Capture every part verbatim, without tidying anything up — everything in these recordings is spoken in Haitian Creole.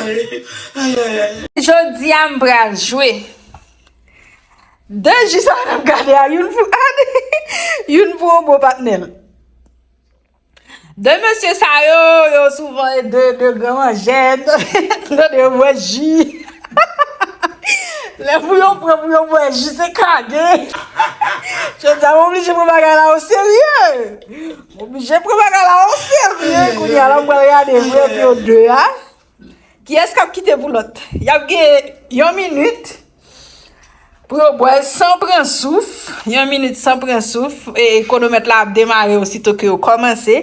Ayayay. Jodi a m pral jwe. De ji sa n ap gade a, youn pou Ann, youn pou yon bon patnè l. De mesye sa yo, yo souvan de, de gran manjè, tande yo bwè ji. Lè pou yo pran, pou yo bwè ji, se kage. Jodi a, m oblije pran bagay la o serye. M oblije pran bagay la o serye. Kounye a la, m pral gade vre pou yo de a. Kiyès k ap kite pou lòt? Y ap gen yon minit pou yo bwè l san pran souf. Yon minit san pran souf. E kwonomèt la ap demare osito ke yo kòmanse.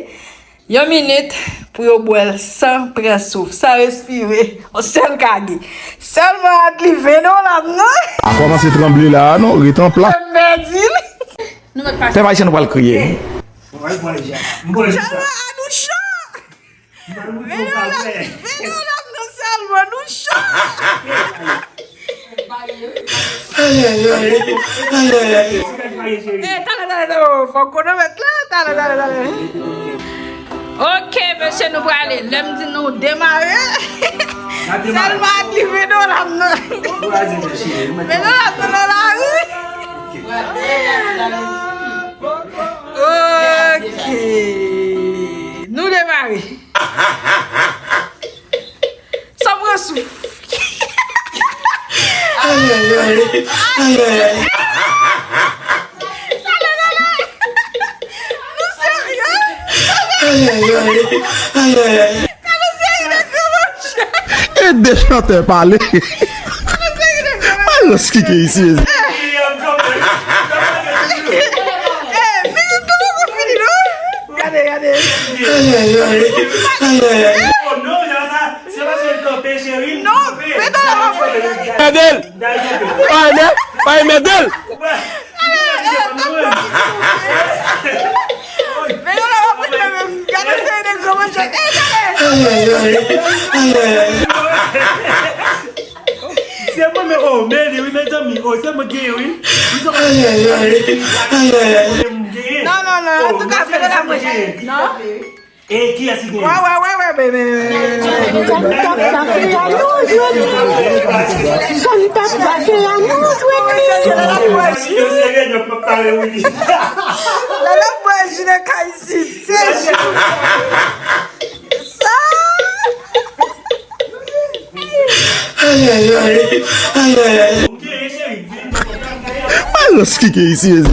Yon minit pou yo bwè l san pran souf, san respire. Yon sèl kage. Sèlman Adli, ven non la, non. A kòmanse tranble la a, non, ret an plas. Mèdi. Pèp ayisyen, nou pral kriye. Sèlman Adouchon. Veye w la, veye w la, non, sèlman nou cho. Ayayay, ayayay. Eh, talè, talè, talè, oh, fòk kwonomèt la, talè, talè, talè. Ok, mesye, nou prale. Lè m di nou demare, sèlman Adli, veye w la, non. Veye w la, non, nan lari. Ok. Nou demare. San pran souf. Ayayay. Ayayay. Nou serye? Ayayay. Ayayay. Ede chantè pale. Malòs ki gen isi. Gade, gade. Ayayay. Ayayay. Oh non, jan sa, se paske l kanpe, cheri. Non, men non, non. Mèdèl. Ay, mè-, ay, mèdèl. Men yo la, w ap rive menm. Gade seri de gwo manchèt. Ey, gade. Ayayay. Ayayay. Se mwen, men, oh, men li, wi, mezanmi. Oh, se mwen ki genyen, wi. Ayayay. Ayayay. Non, non, non. Antouka, men yo la, mwen. Non. E kiyès ki genyen? Wè, wè, wè, wè, men, men, men, men, men. Zòn li t ap frape a, nou jwenn li. Zòn li t ap frape a, nou jwenn li. Yo serye, yo p ap pale, wi. Lè l ap bwè ji nan kay isit, se ji. Sa. Ayayay, ayayay. Malòs ki gen isi, mezanmi.